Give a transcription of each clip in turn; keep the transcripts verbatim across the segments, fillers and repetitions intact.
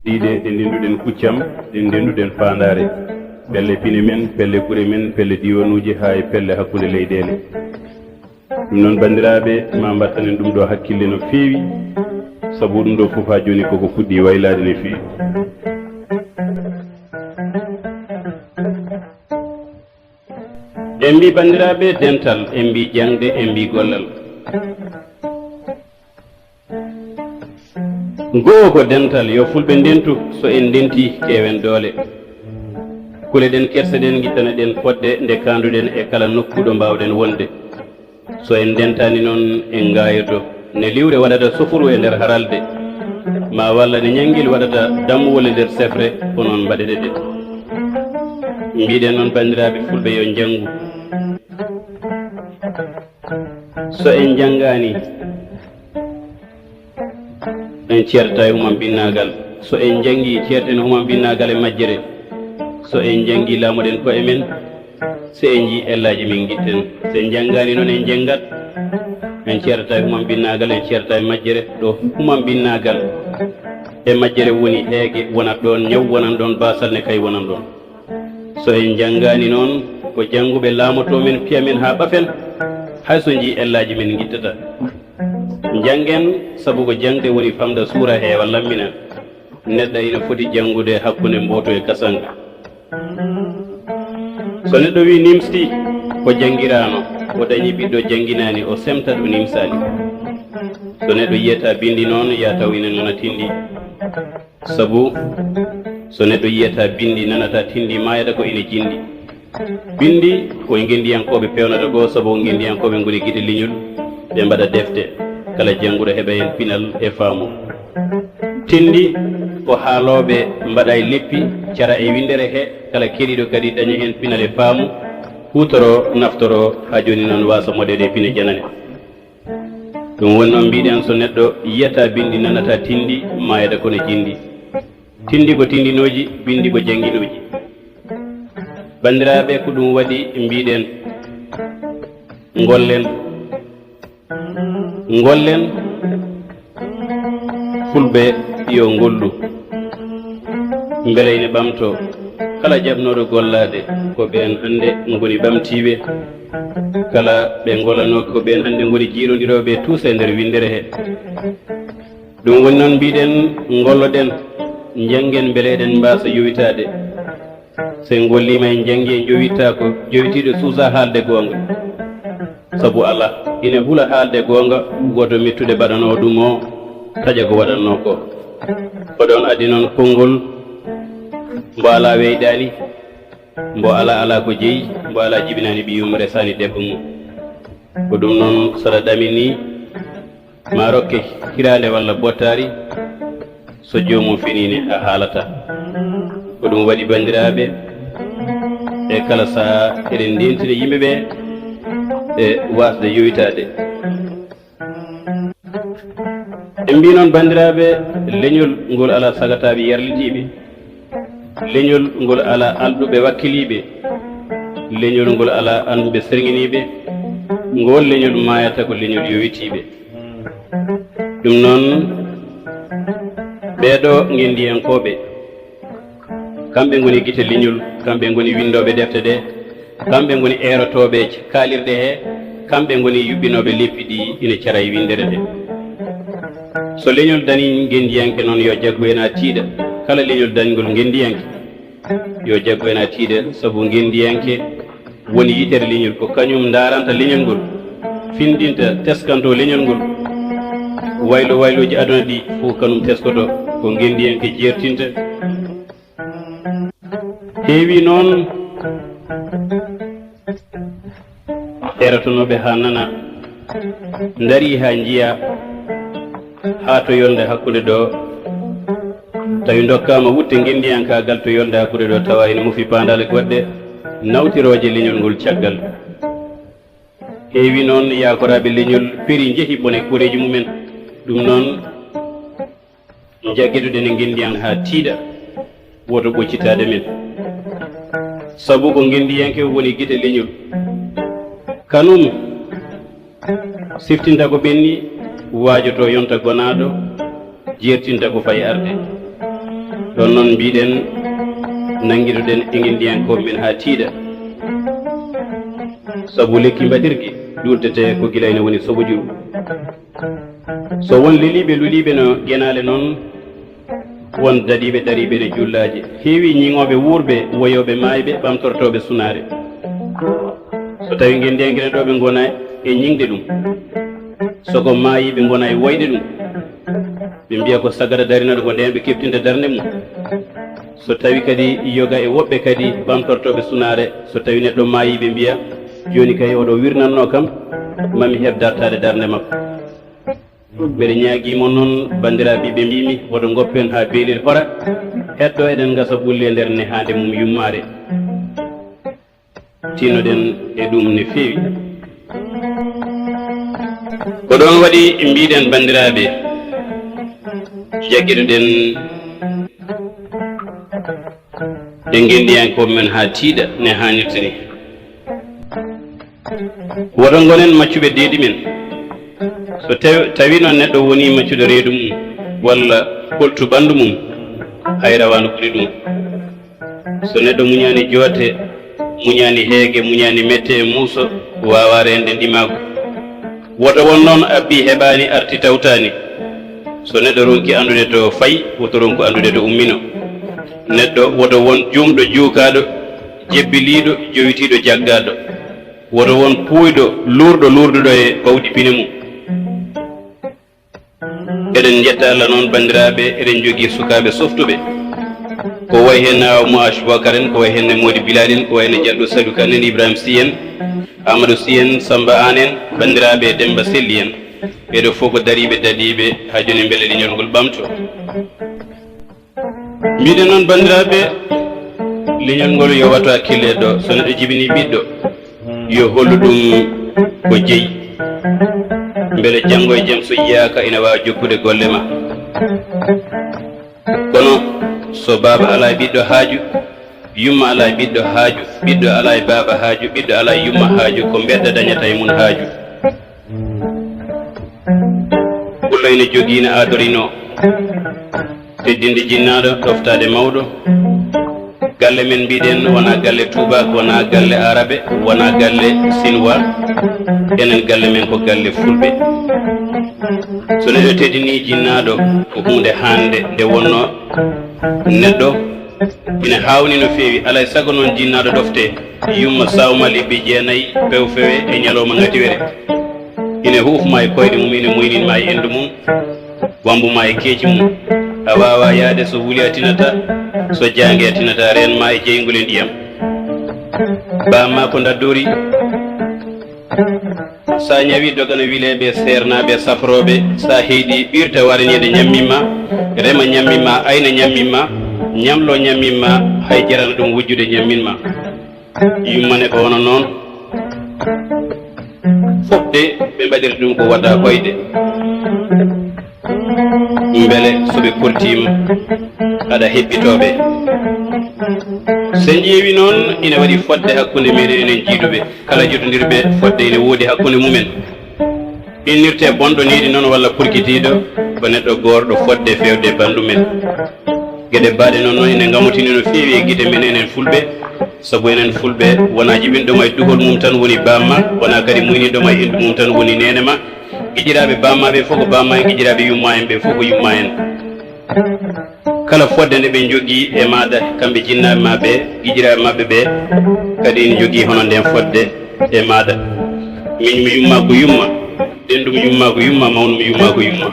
Ɗiɗe ɗe ndenduɗen kuccam, ɗe ndenduɗen faandaare. Pelle pine men, pelle gure men, pelle diiwanuuji, haa e pelle hakkunde leyɗeele. Ɗum noon, banndiraaɓe, ma mbattanen ɗum ɗo hakkille no feewi, sabu ɗum ɗo fof haa jooni koko fuɗɗi waylaade no feewi. En mbi, banndiraaɓe, dental, en mbi, jaŋde, en mbi, gollal. Go'o ko dental, yo fulɓe ndentu, so en ndenti, keewen doole. Kuleɗen, kerseɗen, ngittanaɗen fodde nde kaanduɗen e kala nokku ɗo mbaawɗen wonde. So en ndentaani noon, en ngaayoto. Ne liwre waɗata sofuru e nder haralde, ma walla ne ñanngel waɗata dammuwol e nder sefre, ko noon mbaɗeɗen. Mbiɗen noon, banndiraaɓe fulɓe, yo njanngu. So en njanngaani, en ceertataa e humambinnaagal. So en njanngii, ceerten humambinnaagal e majjere. So en njanngii, laamoɗen koye men. So en njii ellaaji men, ngitten. So en njanngaani noon, en njenngat. En ceertataa e humambinnaagal, en ceertataa e majjere. Ɗo humambinnaagal e majjere woni, heege wonat ɗoon, ñaw wonan ɗoon, baasal ne kay wonan ɗoon. So en njanngaani noon, ko jannguɓe laamotoo men, piya men haa ɓafen, hay so njii ellaaji men, ngittataa. Njanngen, sabu ko jaŋde woni famɗa, suura, heewa, lammina. Neɗɗo ina foti janngude hakkunde mbooto e kasanga. So neɗɗo wii nimstii, ko janngiraano, o dañi ɓiɗɗo jannginaani, o semtat, o nimsaani. So neɗɗo yiyata binndi noon, ya taw ina nana tinndi. Sabu so neɗɗo yiyata binndi, nanata tinndi, maayata ko ina jinndi. Binndi ko e ngenndiyankooɓe peewnata ko, sabu ko ngenndiyankooɓe ngoni gite leñol, ɓe mbaɗa defte. Kala jannguɗo heɓa heen pinal e faamu. Tinndi ko haalooɓe mbaɗa e leppi, cara e winndere he, kala keɗiiɗo kadi daña heen pinal e faamu, huutoroo, naftoroo, haa jooni noon waasa moɗeede e pine janane. Ɗum woni noon mbiɗen, so neɗɗo yiyata binndi, nanata tinndi, maayata ko no jinndi. Tinndi ko tinndinooji, binndi ko jannginooji. Banndiraaɓe, ko ɗum waɗi mbiɗen, ngollen, ngollen, fulɓe yo ngollu, mbele ine ɓamtoo. Kala jaɓnooɗo gollaade, ko ɓeen hannde ngoni ɓamtiiɓe. Kala ɓe ngolanooɓe, ko ɓeen hannde ngoni jiirondirooɓe e tuusa e nder winndere he. Ɗum woni noon mbiɗen, ngolloɗen, njanngen mbele eɗen mbaasa yowitaade. So en ngolliima, en njanngii, en njowittaako, jowitiiɗo suusaa haalde goonga. Sabu alaa, ine hula haalde goonga, gooto mettude mbaɗanoo ɗum o, taƴa ko waɗatnoo ko. Ko ɗoon addi noon konngol, mbo alaa weyɗaani, mbo alaa alaa ko jeyi, mbo alaa jibinaani ɓiyum, resaani debbo mum. Ko ɗum noon, so aɗa ɗaminii, ma rokke hiraande walla bottaari, so joomum finiine a haalata. Ko ɗum waɗi, banndiraaɓe, e kala sahaa eɗen ndeentina yimɓe ɓe e waasde yowitaade. En mbii noon, banndiraaɓe, leñol ngol alaa sagataaɓe yarlitiiɓe, leñol ngol alaa alɗuɓe wakkiliiɓe, leñol ngol alaa annduɓe serŋiniiɓe, ngool leñol maayata ko leñol yowitiiɓe. Ɗum noon, ɓeeɗo ngenndiyankooɓe, kamɓe ngoni gite leñol, kamɓe ngoni winndooɓe defte ɗe, kamɓe ngoni eerotooɓe kaalirɗe he, kamɓe ngoni yuɓɓinooɓe leppi ɗi ina cara e winndere nde. So leñol dañii ngenndiyanke noon, yo jaggu en haa tiiɗa. Kala leñol dañngol ngenndiyanke, yo jaggu en haa tiiɗa, sabu ngenndiyanke woni yitere leñol, ko kañum ndaaranta leñol ngol, findinta, teskantoo leñol ngol. Waylo waylooji aduna ɗi fof, kanum teskotoo, ko ngenndiyanke jeertinta. Heewi noon erotonooɓe haa nana, ndarii haa njiyaa, haa to yolnde hakkunde ɗo, tawi ndokkaama wutte ngenndiyankaagal to yolnde hakkunde ɗo, tawa ene mufi paandaale goɗɗe nawtirooje leñol ngol caggal. Heewi noon yaakoraaɓe leñol peri, njehi bone koreeji mumen. Ɗum noon, jaggeduɗen e ngenndiyan haa tiiɗa, woto ɓoccitaade men. Sabu ko ngenndiyanke woni gite leñol. Kanum siftinta ko ɓenni, waajotoo yonta gonaaɗo, jeertinta ko fayi arde. Ɗon noon mbiɗen, nanngitoɗen e ngenndiyankooɓe men haa tiiɗa. Sabu lekki mbaɗirki ɗuurtete ko gila ina woni soɓo juru. So won leliiɓe luliiɓe no genaale noon, won daɗiiɓe dariiɓe no jullaaje. Heewi ñiŋooɓe wuurɓe, woyooɓe maayɓe, ɓamtortooɓe sunaare. So tawi ngenndiyanke ne ɗo ɓe ngona e ñiŋde ɗum. So ko maayiiɓe ngona e woyde ɗum. Ɓe mbiya ko sagata darinaɗo ko ndeen ɓe keftinta darnde mum. So tawi kadi yoga e woɓɓe kadi ɓamtortooɓe sunaare, so tawi neɗɗo maayi ɓe mbiya, jooni kay oɗo wirnanno kam, mami heɓ dartaade darnde makko. Mbeɗa ñaagii mon noon, banndiraaɓe ɓe mbiimi, woto ngoppen haa beelel hora, heddo eɗen ngasa ɓulle nder nehaande mum yummaare. Tinnoɗen e ɗum no feewi. Ko ɗoon waɗi mbiɗen, banndiraaɓe, jaggitoɗen e ngenndiyankooɓe men haa tiiɗa ne haanirta ni. Woto ngonen maccuɓe deedi men. So tawi, tawi noon neɗɗo woni maccuɗo reedu mum walla koltu ɓanndu mum, hay rawaandu ɓuri ɗum. So neɗɗo muñaani joote, muñaani heege, muñaani mette e muuso, waawaa reende ndimaagu. Woto won noon abbi heɓaani, arti tawtaani. So neɗɗo ronki anndude to fayi, woto ronku anndude to ummino. Neɗɗo woto won juumɗo juukaaɗo, jebbiliiɗo, jowitiiɗo jaggaaɗo. Woto won puuyɗo, luurɗo luurduɗo e bawɗi pine mum. Eɗen njetta Allah noon, banndiraaɓe, eɗen njogii sukaaɓe softuɓe. Ko wayi heen Awa Moash Bokar en, ko wayi heen Moodi Bilal en, ko wayi heen Jalɗo Salu Kan en, Ibrahima Sy en, Amadou Sy en, Samba Aan en, banndiraaɓe Demmba Selli en. Ɓeeɗo fof ko dariiɓe, daɗiiɓe, haa jooni mbele leñol ngol ɓamto. Mbiɗen noon, banndiraaɓe, leñol ngol yo waɗtu hakkille ɗo. So neɗɗo jibinii ɓiɗɗo, yo hollu ɗum ko jeyi, mbele janngo e jam so yiyaaka ina waawa jokkude golle ma. Kono so baaba alaa e ɓiɗɗo haaju, yumma alaa e ɓiɗɗo haaju, ɓiɗɗo alaa e baaba haaju, ɓiɗɗo alaa e yumma haaju, ko mbedda dañata e mum haaju. Pullo ina jogii, ina aadorinoo teddinde jinnaaɗo, ɗoftaade mawɗo. Galle men, mbiɗen, wonaa galle tuubaak, wonaa galle aarabe, wonaa galle sinwaa. Enen galle men ko galle fulɓe. So neɗɗo teddinii jinnaaɗo, ko huunde haande nde wonnoo neɗɗo ina haawni no feewi. Alaa e sago noon jinnaaɗo ɗoftee, yumma sawma lebbi jeenayi, pew fewe e ñalawma ngatiwere. Ina huufma e koyɗe mum, ina muyninma e enndu mum, wambuma e keeci mum. A waawaa yahde, so wuli a tinataa, so jaange a tinataa, reenma e jeyngol e ndiyam. Baamma ko ndaddori. So a ñawii, dogana wileeɓe, seernaaɓe, safrooɓe. So a heyɗii, ɓirta warineede ñamminma, rema ñamminma, ayna ñamminma, ñamlo ñamminma, hay jarana ɗum wujjude ñamminma. Yummane ko hono noon. Fof de, ɓe mbaɗirta ɗum ko wata hoyde. Mbele so ɓe kortiima, aɗa heɓɓitoo ɓe. So en ƴeewi noon, ina waɗi fodde hakkunde meɗen enen jiiduɓe. Kala jotondirɓe fodde ina woodi hakkunde mumen. Innirte bonɗo needi noon walla purkitiiɗo ko neɗɗo goorɗo fodde feewde e banndum en. Geɗe baaɗe noon, noon ene ngamotini no feewi e gite men enen Fulɓe, sabu enen Fulɓe wonaa jibinɗo ma e duhol mum tan woni baamma, wonaa kadi muyniɗo ma e inndu mum tan woni neene ma. Giƴiraaɓe baamma ɓe fof ko baamma en, giƴiraaɓe yumma en ɓe fof ko yumma en. Kala fodde nde ɓe njogii e maaɗa, kamɓe jinnaaɓe ma ɓe, giƴiraaɓe maɓɓe ɓe, kadi ene njogii hono ndeen fodde e maaɗa. Miñum yumma ko yumma, denɗum yumma ko yumma, mawnum yumma ko yumma.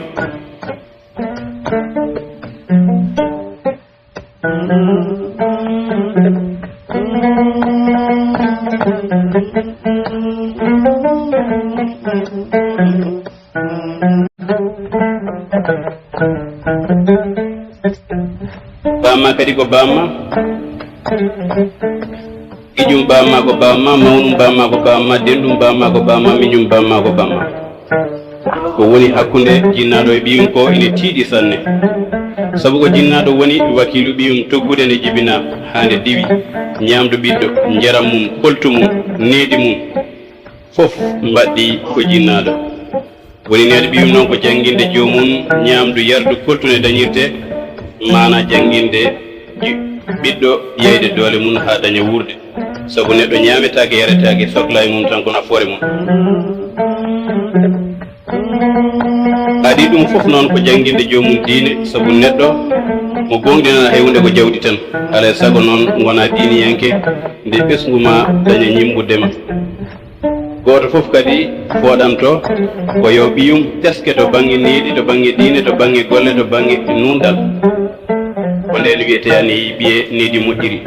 Bamma kadi ko bamma. Giƴum bamma ko bamma, mawnum bamma ko bamma, denɗum bamma ko bamma, miñum bamma ko bamma. Ko woni hakkunde jinnaaɗo e ɓiyum ko ine tiiɗi sanne. Sabu ko jinnaaɗo woni wakiilu ɓiyum toggude nde jibinaa haa nde diwi. Ñaamdu ɓiɗɗo, njaram mum, koltu mum, needi mum, fof mbaɗɗi ko jinnaaɗo. Woni needi ɓiyum noon ko jannginde joomum ñaamdu, yardu, koltu ne dañirte, Maana jannginde ɓiɗɗo yeyde doole mum haa daña wuurde, sabu neɗɗo ñaametaake, yaretaake, soklaaji mum tan ko nafoore mum. Adii ɗum fof noon ko jannginde joomum diine, sabu neɗɗo mo gooŋɗinana hay huunde ko jawdi tan, alaa e sago noon wona diiniyanke nde ɓesngu ma daña ñimmbude ma. Gooto fof kadi fooɗanto ko yo ɓiyum teske to baŋnge needi, to baŋnge diine, to baŋnge golle, to baŋnge nuunɗal. Ko ndeen wiyetee ani ɓiye needi moƴƴiri.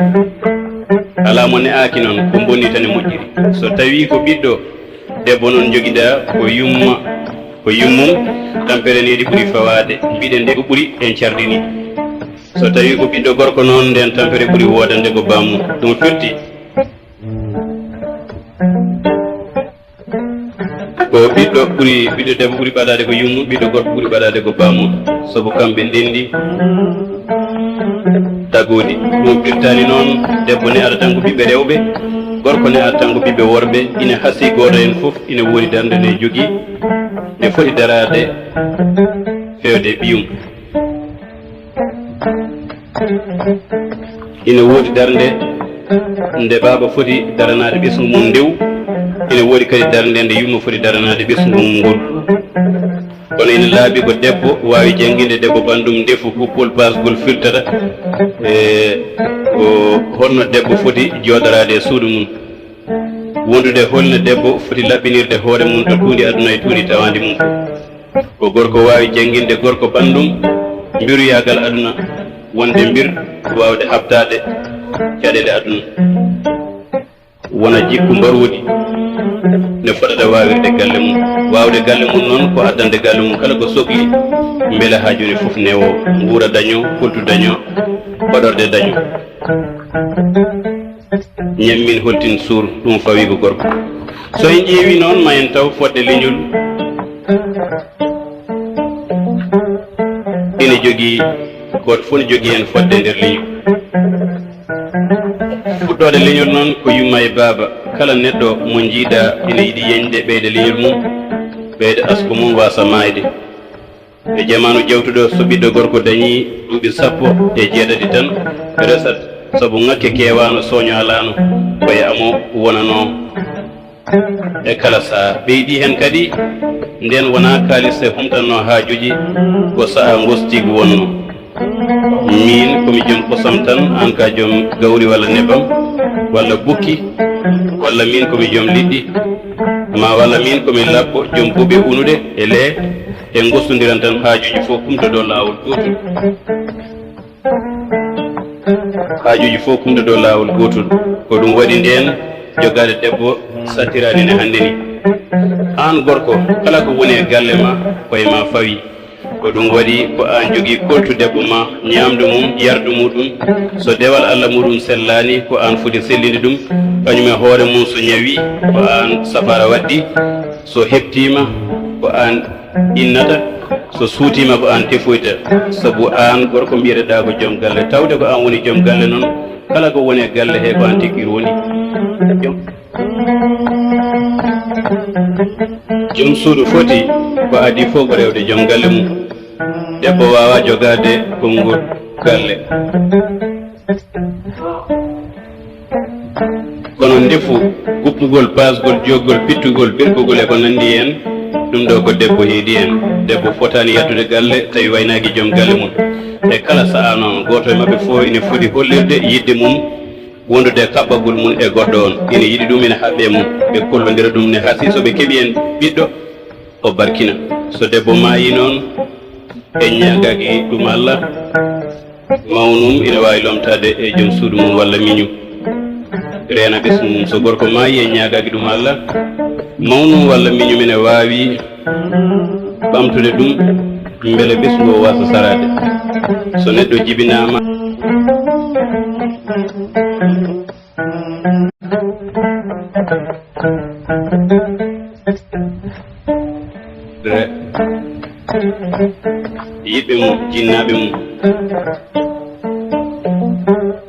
Alaa mo ne'aaki noon, ko bonni tan e moƴƴiri. So tawii ko ɓiɗɗo debbo noon njogiɗaa ko yumma, ko yummum, tampere needi ɓuri fawaade, mbiɗen nde ko ɓuri en cardini. So tawii ko ɓiɗɗo gorko noon, ndeen tampere ɓuri woodande ko bammum. Ɗum firti ko ɓiɗɗo ɓuri, ɓiɗɗo debbo ɓuri ɓadaade ko yummum, ɓiɗɗo gorko ɓuri ɓadaade ko bammum, sabu kamɓe ndenndi tagoodi. Ɗum firtaani noon debbo ne'ata tan ko ɓiɓɓe rewɓe, gorko ne'ata tan ko ɓiɓɓe worɓe, ina hasii gooto heen fof ina woodi darnde nde jogii, nde foti daraade feewde e ɓiyum. Ina woodi darnde nde baaba foti daranaade ɓesngu mum ndewu, ina woodi kadi darnde nde yumma foti daranaade ɓesngu mum ngol. Kono ina laaɓi ko debbo waawi jannginde debbo banndum ndefu, guppol, paasgol firtata, e ko holno debbo foti jooɗoraade e suudu mum. Wondude holno debbo foti laɓɓinirde hoore mum to tuundi aduna e tuundi tawaandi mum. Ko gorko waawi jannginde gorko banndum mbiruyaagal aduna, wonde mbir waawde haɓtaade caɗeele aduna. Wona jikku mbaroondi ne fotata waawirde galle mum. Waawde galle mum noon ko addande galle mum kala ko sokli, mbele haa jooni fof newo, nguura daño, kultu daño, hoɗorde daño. Ñammin holtin suur, ɗum fawi ko gorko. So en ƴeewi noon, ma en taw fodde leñol ina jogii, gooto fof ne jogii heen fodde nder leñol. Fuɗɗoode leñol noon ko yumma e baaba. Kala neɗɗo mo njiiɗa ina yiɗi yeñde ɓeyda leñol mum, ɓeyda asko mum, waasa maayde. E jamaanu jawtuɗo, so ɓiɗɗo gorko dañii duuɓi sappo e jeetati tan, resat, sabu ŋakke keewaano, sooño alaano, ko e amo wonanoo e kala sahaa. Ɓeydi heen kadi, ndeen wonaa kaalis e humtannoo haajuuji, ko sahaa ngostiigu wonnoo. Miin ko mi joom kosam tan, aan ko a joom gawri walla nebam, walla bukki, walla miin ko mi joom liɗɗi, ma walla miin ko mi labbo joom buuɓe unuɗe e lee, en ngostondiran tan haajuuji fof kumtodoo laawol gootol. Haajuuji fof kumtodoo laawol gootol. Ko ɗum waɗi ndeen jogaade debbo sattiraani ne hannde ni. Aan gorko, kala ko woni e galle ma, ko e ma fawi. Ko ɗum waɗi ko aan jogii koltu debbo ma, ñaamdu mum, yardu muɗum. So dewal Allah muɗum sellaani, ko aan foti sellinde ɗum. Kañum e hoore mum so ñawi, ko aan safara waddi. So heɓtiima, ko aan innata. So suutiima, ko aan tefoyta. Sabu aan gorko mbiyeteɗaa ko joom galle. Tawde ko aan woni joom galle noon, kala ko woni e galle he ko aan tigi woni. Joom suudu foti ko adii fof ko rewde joom galle mum. Debbo waawaa jogaade konngol galle. Kono ndefu, guppugol, paasgol, jookgol, pittugol, birkugol e ko nanndi heen, ɗum ɗo ko debbo heedi heen. Debbo fotaani yaltude galle tawi waynaaki joom galle mum. E kala sahaa noon, gooto e maɓɓe fof ina foti hollirde yiɗde mum wondude e kaɓɓagol mum e goɗɗo on. Ina yiɗi ɗum, ina haɓɓee mum. Ɓe kollondira ɗum ne hasii so ɓe keɓi heen ɓiɗɗo, o barkina. So debbo maayii noon, en ñaagaaki ɗum Allah, mawnum ina waawi lomtaade e joom suudu mum walla miñum. Reena ɓesngu mum. So gorko maayii, en ñaagaaki ɗum Allah, mawnum walla miñum ina waawi ɓamtude ɗum, mbele ɓesngu o waasa saraade. So neɗɗo jibinaama, yiɓɓe mum, jinnaaɓe mum.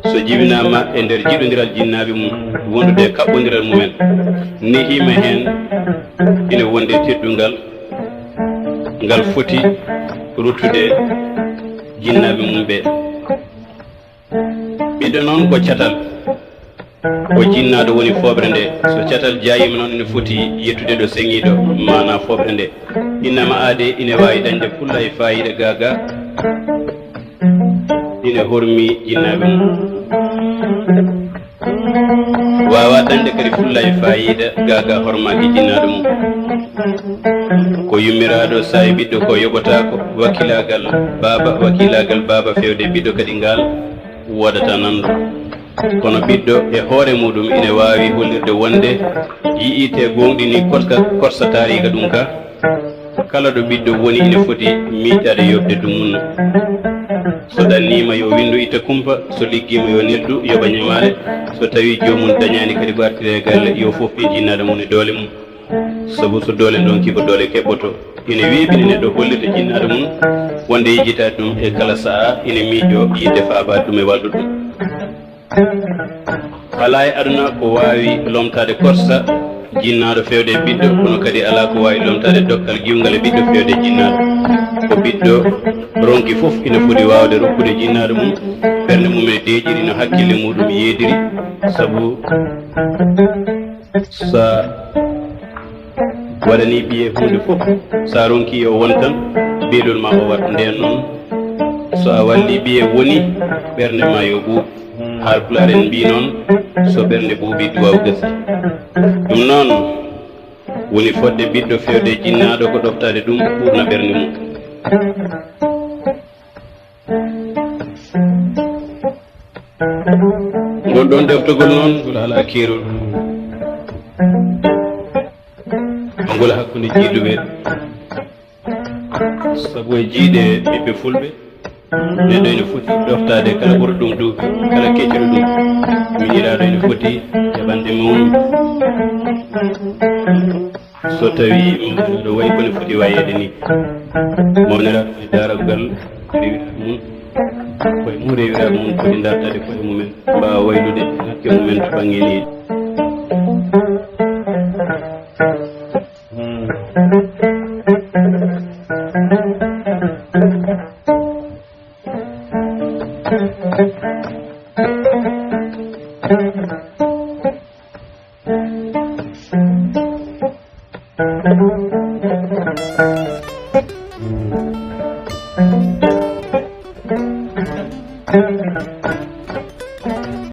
So jibinaama e nder jiɗondiral jinnaaɓe mum, wondude e kaɓɓondiral mumen, nehiima heen ina wondi teddungal ngal foti ruttude Jinnaaɓe mum ɓe. Ɓiɗɗo noon ko catal, ko jinnaaɗo woni fooɓre nde. So catal jaayiima noon, ene foti yettude ɗo seŋiiɗo, maanaa fooɓre nde. Innama aade ine waawi dañde fulla e faayiida gaa gaa, ine hormi jinnaaɓe mum. Waawaa dañde kadi fulla e faayiida gaa gaa hormaaki jinnaaɗo mum. Ko yummiraaɗo saa'i ɓiɗɗo ko yoɓotaako, wakkilaagal baaba, wakkilaagal baaba feewde ɓiɗɗo kadi ngaal woodata nanndo. Kono ɓiɗɗo e hoore muuɗum ine waawi hollirde wonde yi'iite gooŋɗini korka, korsa taariika ɗum ka. Kala ɗo ɓiɗɗo woni ine foti miijtaade yoɓde dumunna. So ɗanniima yo winndu itta kumpa, so liggiima yo neldu yoɓa ñamaale, so tawii joomum dañaani kadi ko artiri e galle, yo fof pin jinnaaɗo mum e doole mum. Sabu so doole ndonki ko doole keɓɓoto. Ine weeɓi nde neɗɗo hollirta jinnaaɗo mum wonde yejjitaade ɗum e kala sahaa, ine miijoo yiɗde faabaade ɗum e wallude ɗum. Alaa e aduna ko waawi lomtaade korsa jinnaaɗo feewde e ɓiɗɗo, kono kadi alaa ko waawi lomtaade dokkal giwngal e ɓiɗɗo feewde e jinnaaɗo. Ko ɓiɗɗo ronki fof ina foti waawde rokkude jinnaaɗo mum ɓernde mum ene deeƴiri no hakkille muuɗum yeediri, sabu so a waɗanii ɓiye huunde fof, so a ronkii yo won tan, beelol ma o waɗ. Ndeen noon, so a wallii ɓiye woni, ɓernde ma yo ɓuuɓ. Haalpulaar en mbii noon, so ɓernde ɓuuɓii, duwaaw gasi. Ɗum noon woni fodde ɓiɗɗo feewde e jinnaaɗo ko ɗoftaade ɗum ɓuuɓna ɓernde mum. Ngol ɗoon ɗoftagol noon, ngol alaa keerol. Ngol hakkunde jiiduɓe. Sabu e jiiɗe ɓiɓɓe fulɓe, neɗɗo ene foti ɗoftaade kala ɓurɗo ɗum duuɓi, kala keccuɗo ɗum. Miñiraaɗo ene foti jaɓande mum. So tawii mawninaaɗo wayi ko no foti wayeede ni, mawninaaɗo e daaraggal rewiraaɓe mum, koye mum rewiraaɓe mum poti dartaade koye mumen, mbaawa waylude hakke mumen to bannge needi.